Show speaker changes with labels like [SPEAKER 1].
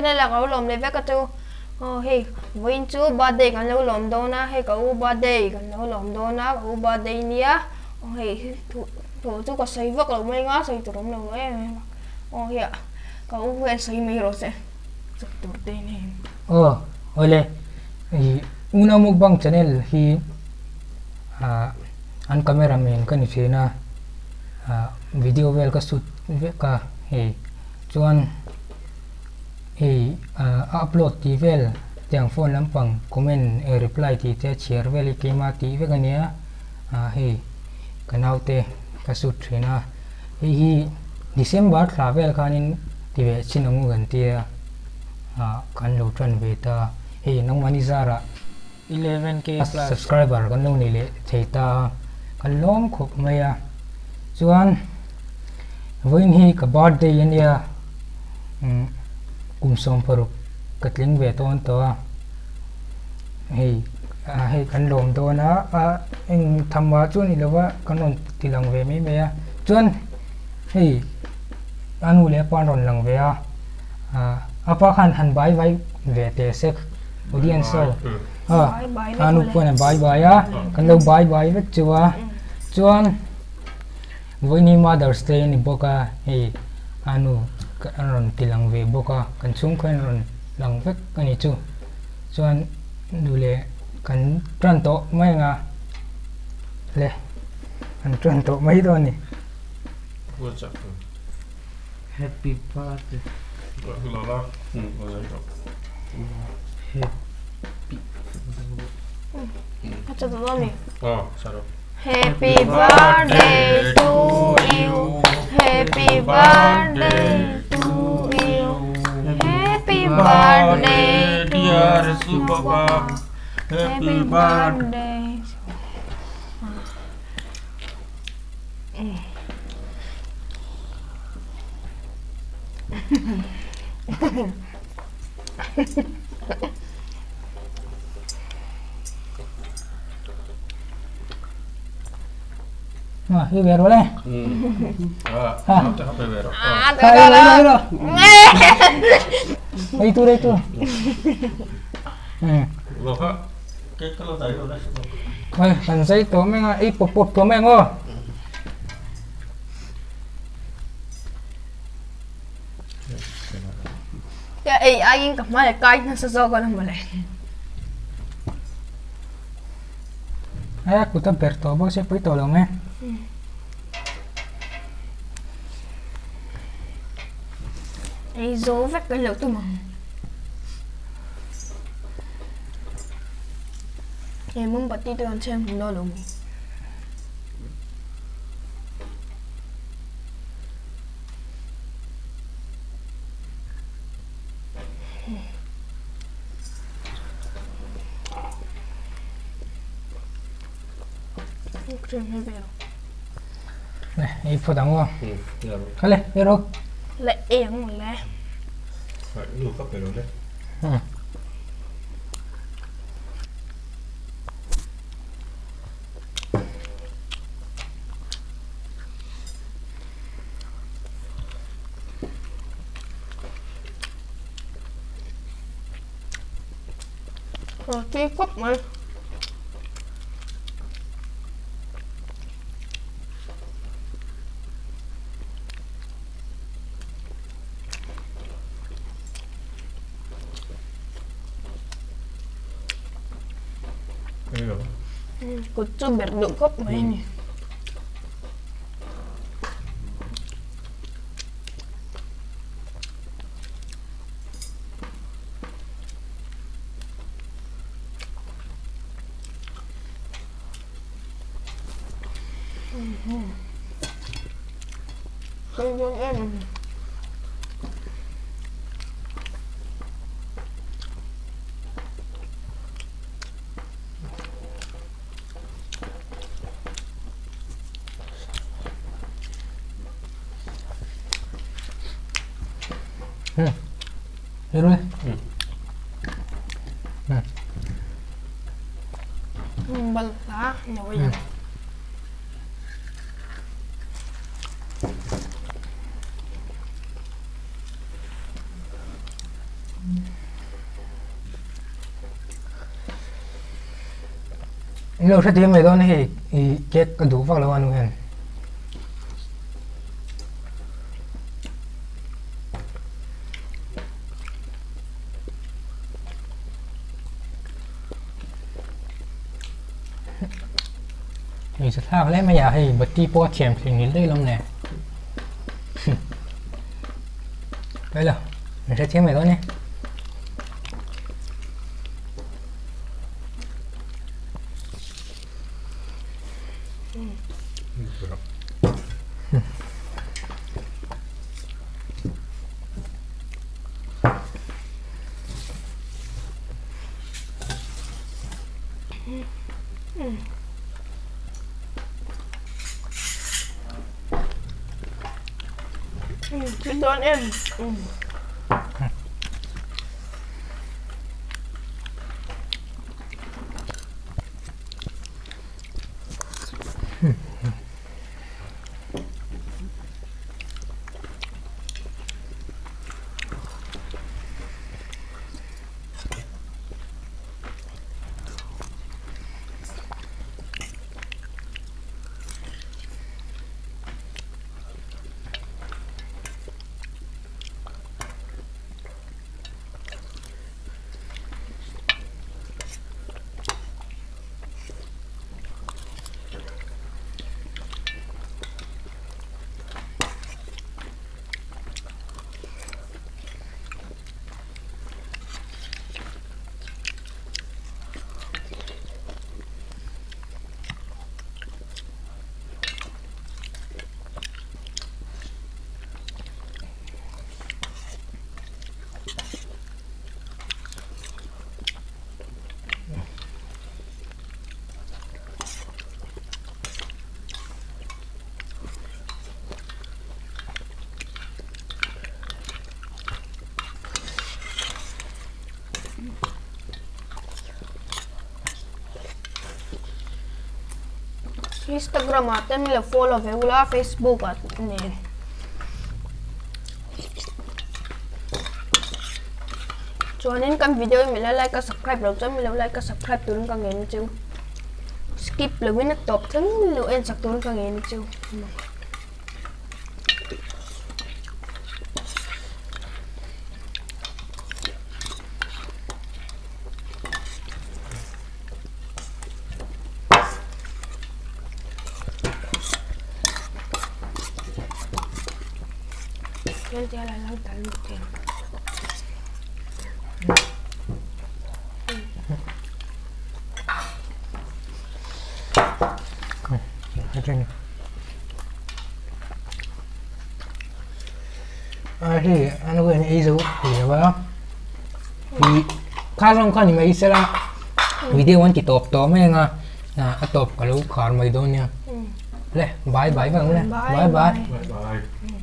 [SPEAKER 1] channel ah ka lo lawm leh vek a chu aw hei vawiin chu birthday kan lo lawm dawn a hei ka u birthday kan lo lawm dawn a ka u birthday nia aw hei thu thu chu ka sawi vak lo mai anga sawi tur awm lo em em a aw hei ah ka u hian sawi mai rawh se sawi tur te in hei.
[SPEAKER 2] Aw awle ih unau mukbang channel hi ah an camera man ka ni thin a ah video vel ka shoot vek a hei chuan hei ah a upload tih vel tiang phone lampang comment eh reply tih te chhiar vel hi keimah tih vek a nia ah hei ka naute ka shoot thin a hei hi December thla vel khanin ti ve chin ang u kan tia ah kan lo tan ve ta hei nangmahni zarah
[SPEAKER 3] 11k plus
[SPEAKER 2] subscriber kan lo nei leh thei ta a kan lawm khawp mai a chuan vawiin hi ka birthday a nia umm kum 16 ka tling ve tawn tawh a hei ah hei kan lawm dawn a ah eng tham ah chu a ni lo va kan rawn ti lang ve mai mai a chuan hei a nu leh a pa an rawn lang ve a ah a pa khan han bai vai ve teh sek. Audience ho a nu pawhin a bai bai a kan lo bai bai vek chu a chuan vawiin hi mother's day a ni bawk a hei a nu a rawn ti lang ve bawk a kan chhungkhaw in a rawn lang vek a ni chu chuan duh leh kan tan tawh mai ang a le kan tan tawh mai dawn a ni.
[SPEAKER 3] Happy birthday. Happy.
[SPEAKER 1] Happy birthday to you. Happy birthday to you. Happy birthday
[SPEAKER 4] dear Subaba. Happy birthday.
[SPEAKER 1] Birthday.
[SPEAKER 2] À, đi về rồi đây.
[SPEAKER 4] À, về rồi.
[SPEAKER 1] À,
[SPEAKER 2] Đây rồi, đây rồi. Đây tôi, đây tôi. Ừ. Thôi, cần giấy tố mấy ngà, ít bột bột tố mấy ngô.
[SPEAKER 1] Cái ai ai cầm máy cái nó sẽ do con mà lại.
[SPEAKER 2] Eh, kuta berto bok se pui to lo me.
[SPEAKER 1] Ei zo vek kan lo tum ang. Hei mombati te kan chhem hmun dawn lo mi.
[SPEAKER 2] Nè, ei phawt ang aw. Kha le, ei rawh.
[SPEAKER 1] Le ei ang le. Ờ, tui khawp mai. Kut chu ber duh khawp mai a ni. Balhla no
[SPEAKER 2] In lo hrethiam mai dawn a hei i cake ka duh vak lo a nu hian. Hei sa thlak hle mai a hei bati pawh a thiam thei ngil daih lawm le. Hello, min hrethiam mai dawn e.
[SPEAKER 1] Dawn em. Instagram ah te min lo follow ve ula Facebook ah nen. Chuanin kan video hi min la like a subscribe lo chuan min lo like a subscribe turin ka ngen chu. Skip lovin a tawp thleng min lo en sak turin ka ngen chu.
[SPEAKER 2] A hei an lo en ei zo thei lo a ih kha zawng kha ni mai sela video an ti tawp tawh mai anga a tawp ka lo khar mai dawn nia le bye bye vang le bye bye.
[SPEAKER 4] Bye bye.